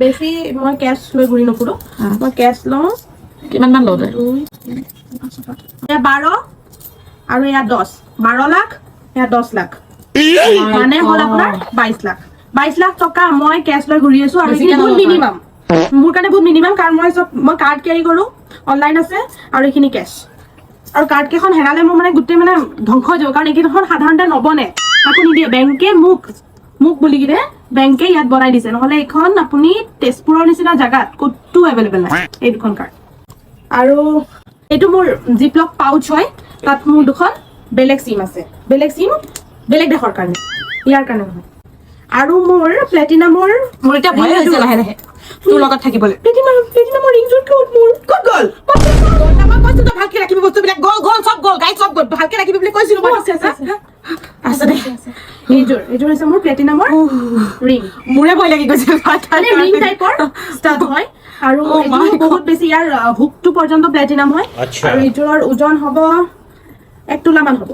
বেছি মই কেছ লৈ ঘূৰি নুফুৰো। মই কেছ লওঁ। কিমান মান লওঁ তই? দুই, তিনি, পাঁচ, ছয়, সাত। এয়া 12 আৰু এয়া 10। 12 লাখ, এয়া 10 লাখ, মানে হ'ল আপোনাৰ 22 লাখ। 22 লাখ টকা মই কেছ লৈ ঘূৰি আছো আৰু এইখিনি বেছিকে বহুত নলওঁ। মিনিমাম। মোৰ কাৰণে বহুত মিনিমাম, কাৰণ মই চব মই কাৰ্ড কেৰি কৰোঁ, অনলাইন আছে আৰু এইখিনি কেছ। আৰু কাৰ্ড কেইখন হেৰালে মোৰ মানে গোটেই মানে ধ্বংস হৈ যাব, কাৰণ এইকেইখন সাধাৰণতে নবনে, কাকো নিদিয়ে বেংকে। মোক বুলি কিনে বেংকে ইয়াত বনাই দিছে, নহ'লে এইখন আপুনি তেজপুৰৰ নিচিনা জেগাত ক'তো এভেইলেবল নাই এই দুখন কাৰ্ড। আৰু এইটো মোৰ জিপলক পাউচ হয়। তাত মোৰ দুখন বেলেগ চিম আছে, বেলেগ চিম, বেলেগ দেশৰ কাৰণে, ইয়াৰ কাৰণে নহয়। আৰু মোৰ প্লেটিনামৰ মোৰ এতিয়া ভয় হৈছে লাহে লাহে তোৰ লগত থাকিবলৈ। প্লেটিনামৰ ৰিংযোৰ ক'ত মোৰ? ক'ত গ'ল? মই কৈছো তই ভালকে ৰাখিবি বস্তুবিলাক। গ'ল, গ'ল, চব গ'ল, গাড়ী চব গ'ল। ভালকে ৰাখিবি বুলি কৈছিলো মই। অ, আছে, আছে, আছে। আছে দে। এইযোৰ হৈছে মোৰ প্লেটিনামৰ ৰিং। মোৰে ভয় লাগি গৈছিল। মানে ৰিং টাইপৰ ষ্টাড হয় আৰু Oh এইটো my God. বহুত বেছি, ইয়াৰ হুকটো পৰ্যন্ত প্লেটিনাম হয়। আচ্ছা। আৰু এইযোৰৰ ওজন হ'ব 1 তোলামান হ'ব।